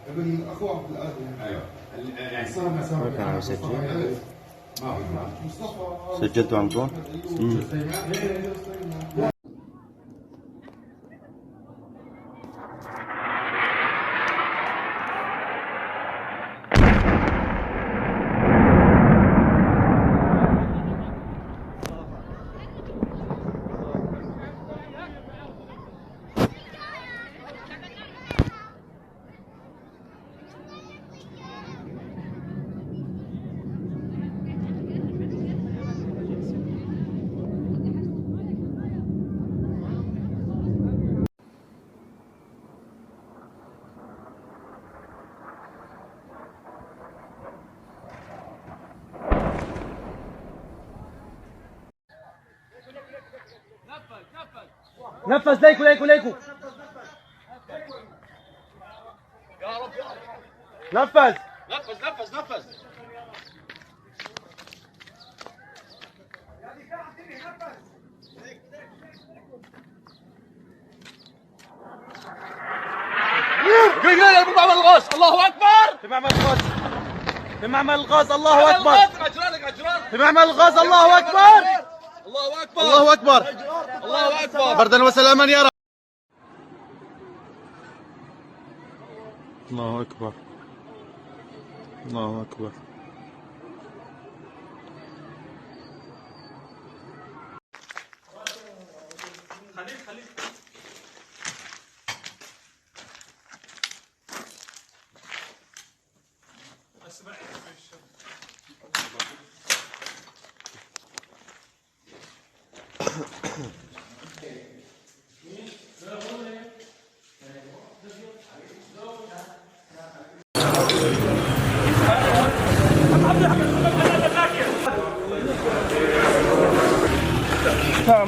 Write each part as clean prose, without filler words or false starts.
ابن اخوه عبد القادر. ايوه، يعني صار ما صار. كان عم يسجل. ما في. مصطفى. سجلتوا عندكم؟ نفذ، ليكو ليكو ليكو، نفذ. نفذ نفذ نفذ. قول معمل الغاز، الله اكبر. في معمل الغاز، في معمل الغاز، الله اكبر. اجرارك اجرارك. في معمل الغاز، الله اكبر. الله اكبر. الله اكبر. الله اكبر. بردا وسلاما يا رب. الله أكبر، الله أكبر.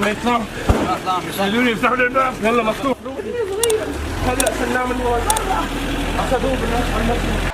يطلع يطلع، يفتحوا الباب، يلا مفتوح. هلا سلام الولد اخذوه بالناس.